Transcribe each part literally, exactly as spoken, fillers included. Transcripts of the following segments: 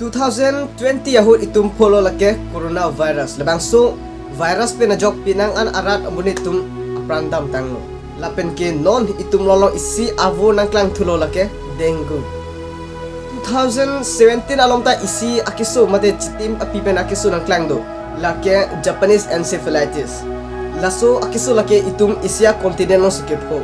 Two thousand twenty ahut itum pholo lake coronavirus. Labangso virus pen ajok penang an arat amonit atum apran damtanglo. Lapen ke non itum lolo isi avo nangklangthulo lake dengue. Two thousand seventeen along ta isi akeso mate chitim api pen akeso nangklang do. Lake Japanese encephalitis. Laso akeso lake itum Asia continent alongsi kepho.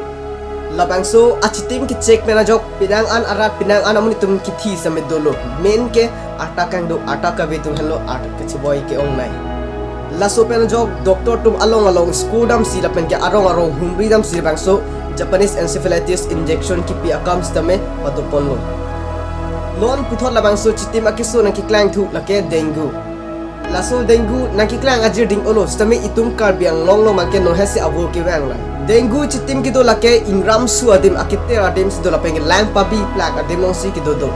Labangso achitim ke-check pen ajok penang an arat penang an amonit atum kithi sitame dolo. Main ke atak kangduk, atak kave atum henlo atak kacheboi ke-ongnei. Laso pen ajok doctor atum along along school damsi lapen ke arong arong humri damsi labangso Japanese encephalitis injection kipi akam sitame padoponlo. Non puthot labangso chitim akeso nangkeklangthu lake dengue. Laso dengue nangkeklang ajir ding-olo sitame itum Karbi Anglong along abangke nohesi avo kevang lang. Dengue chitim kedo lake ingram su adim, aketer adim si do lapen ke lang pabi plak adim alongsi kedo do.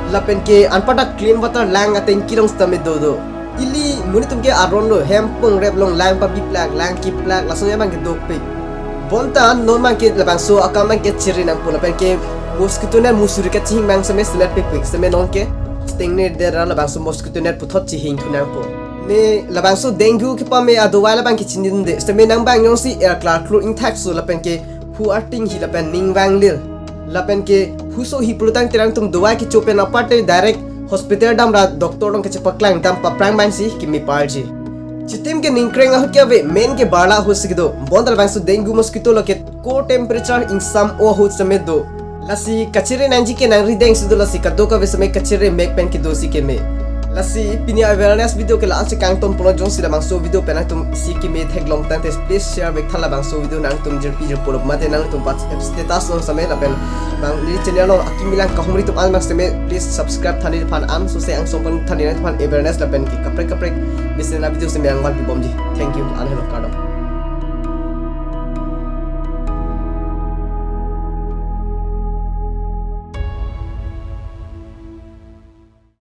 Lapen ke anparta clean water lang atengki along sitame do do. Ili monit atum ke aron lo, hem pongrep along lang pabi plak, lang kiplak, lason abangke dopik. Bonta non abangke labangso akam abangke chere nangpo lapen ke mosquito net musuri kachihing abang sitame selet pikpik sitame non ke sting ne dera labangso mosquito net puthot chihingthu nangpo. Ne labangso dengue kepame adovai labangke chinidunde sitame nang abang jongsi er klarklu ingthakso lapen ke phu arting hi lapen ning vanglil. Lapen ke phu sohi pulotangte nangtum dovai kecho pen aparte direct hospital damra doctor along kachepaklang dam paphrang abangsi keme parji. Chitim ke ningkreng ahut ke ave, main ke barla ahutsi kedo. Bonta labangso dengue mosquito lake core temperature ingsam o ahut sitame do. Lasi kachere nangji ke nangrideng si do, lasi kadokave sitame kachere mek pen kedosi keme. Lasi pini awareness video ke la-ansi kangton pulo, jongsi labangso video pen nangtum isi keme theklongtangte please share vek tha labangso video nangtum jirpi jirpo lo mate nangtum WhatsApp status along sitame lapen bang neli channel along akimi lang kahumri atum an abang sitame please subscribe tha neliphan an, sose angsong pen tha neliphan awareness lapen ke kaprek kaprek mesen a-video sitame nangvan pibomji. Thank you. An helo, kardom.